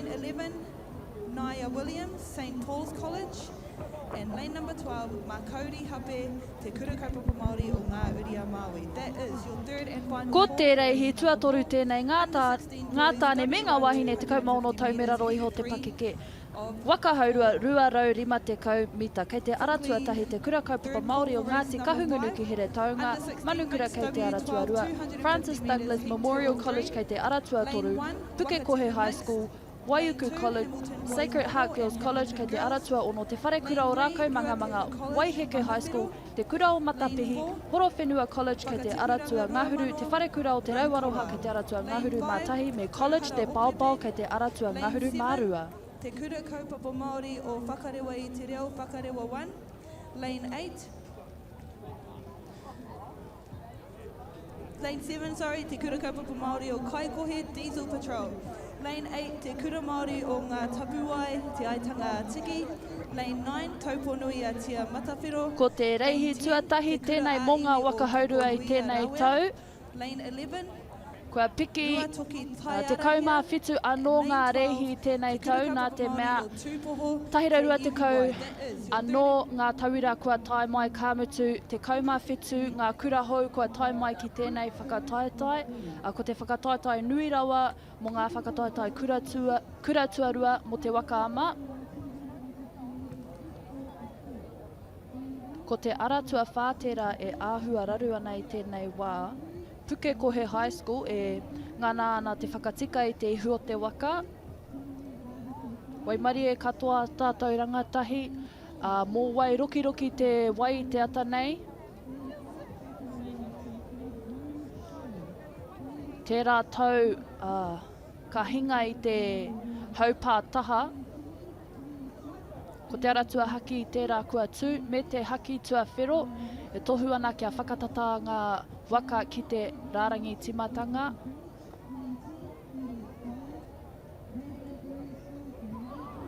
Lane 11, Naya Williams, St Paul's College. And lane number 12, Makauri Hape, Te Kura Kaupapa Māori o Ngā Uri a Māui. That is your third and final Ko call te for reihi the tuatoru tēnei ngā tā, Under 16 ngā boys tāne me ngā wāhine 16 tau me raro iho te W253 pakeke. of Waka haurua 250 mita. Kei te ara Quickly, tuatahi Te Kura Kaupapa third call Māori o for race Ngāti number Kahungunu 5. ki Heretaunga, Under 16 Manukura mixed kei te ara W12 tuarua, Francis 250 metres Douglas heat 2 Memorial and College 3. kei te ara Lane tuatoru, 1, Pukekohe Whakatipu High mixed. School, Lane Waiuku 2, College, Hamilton Boys Sacred Heart Middle Girls and College kei Hamilton te ara Girls. tuaono, Te Wharekura Lane o 3, Rākaumangamanga, Ruatoki College, Waiheke High School, Whakawhero. Te Kura o Lane Matapihi, 4, Horowhenua College kei te ara Whakatipuranga tuangahuru, Te Wharekura o Te Rauaroha Raukawa. kei te ara Lane tuangahuru mā 5, tahi me College Te Tauhara Paopao Opepe. kei te ara Lane tuangahuru mā 7, rua. Te Kura Kaupapa Māori o Whakarewa i Te Reo, Whakarewa 1. Lane 8, Lane 7, sorry, Te Kura Kaupapa Māori o Kaikohe, Diesel Patrol. Lane 8, Te Kura Māori o Ngā Tapuwae, Te Aitanga a Tiki. Lane 9, Tauponui a Tia Matawhero. Ko te Lane reihi 10, tuatahi Te Kura tēnei mō ngā ā-Iwi o waka haurua i Pokonuia tēnei Rawea. tau. Lane 11, Kua piki Ruatoki Taiarahia, 17 anō and ngā Lane 12, rēhi i tēnei Te Kura tau nā Kaupapa te Māori mea o Tūpoho, 120 Te Ihiwai. That is your anō third ngā tauira kua tae mai ka mutu 17 ngā kura hou kua tae mai ki tēnei whakataetae. Ko te whakataetae nui rawa mō ngā whakataetae kura, tua, kura tuarua mō te waka ama. Ko te ara tuawhā tērā e āhua raru ana i tēnei wā. Pukekohe High School e ngana ana te whakatika i te ihu o te waka. Waimarie katoa tātou rangatahi, ā, mō wai rokiroki te wai i te ata nei. Tērā tau, ā, ka hinga i te haupā taha. Ko te ara tuahaki tērā kua tū, me te haki tuawhero, e tohu ana kia whakatata ngā waka ki te rārangi tīmatanga.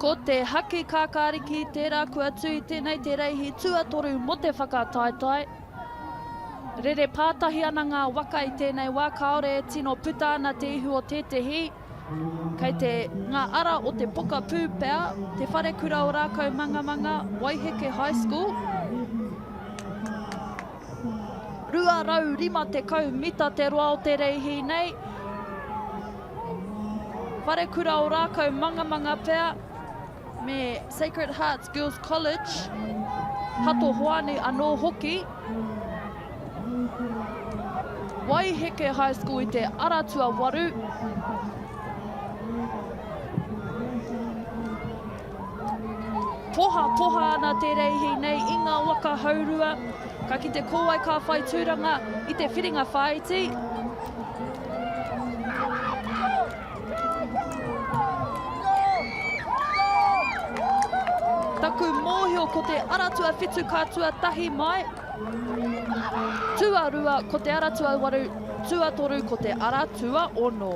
Ko te haki kākāriki tērā kua tū i tēnei te reihi tuatoru mō te whakataetae. Rere pātahi ana ngā waka i tēnei wā, kāore e tino puta ana te ihu o tētehi. Kei te ngā ara o te pokapū pea, Te Wharekura o Rākaumangamanga, Waiheke High School. 250 mita te roa o te reihi nei. Wharekura o Rākaumangamanga pea me Sacred Hearts Girls College, Hato Hoani anō hoki. Waiheke High School i te ara tuawaru. Pohapoha ana te reihi nei i ngā waka haurua. Ka kite ko wai ka whai tūranga i te whiringa whāiti. Taku mōhio ko te ara tuawhitu ka tuatahi mai. Tuarua ko te ara tuawaru, tuatoru ko te ara tuaono.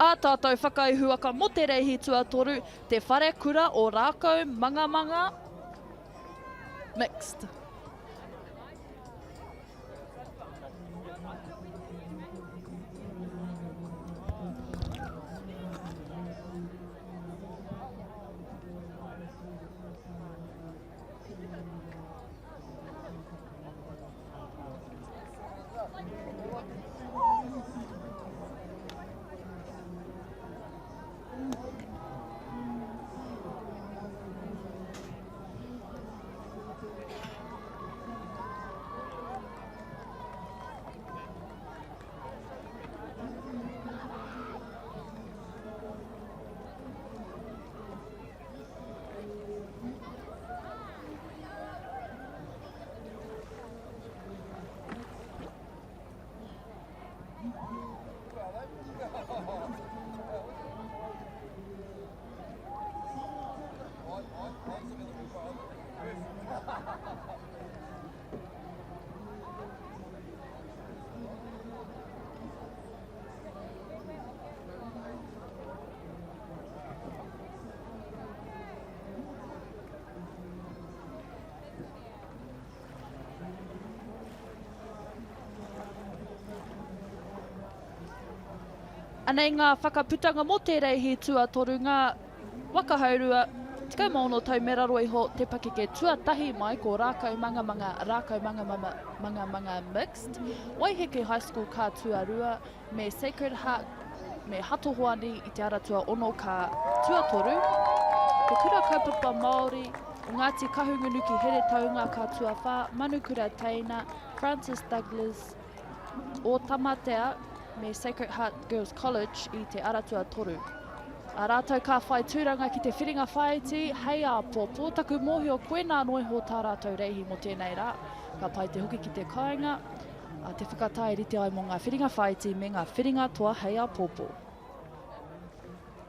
Ā tātou whakaihuwaka mō te reihi tuatoru, Te Wharekura o Rākau Mangamanga Mixed. Anei ngā whakaputanga mō te reihi tuatoru, ngā waka haurua, 16 tau me raro iho te pakeke tuatahi mai ko Rākau Mangamanga, Rākau Mangamanga Mixed, Waiheke High School ka tuarua, me Sacred Heart me Hato Hoani i te ara tuaono ka tuatoru, Te Kura Kaupapa Māori o Ngāti Kahungunu ki Heretaunga ka tuawhā, Manukura Teina, Francis Douglas, Ōtamatea me Sacred Heart Girls College i te ara tuatoru. A rātou ka whai tūranga ki te whiringa whāiti hei āpōpō. Taku mōhio koinā noa iho tā rātou reihi mō tēnei rā. Ka pai te hoki ki te kāinga, a te whakatae rite ai mō ngā whiringa whāiti me ngā whiringa toa hei āpōpō.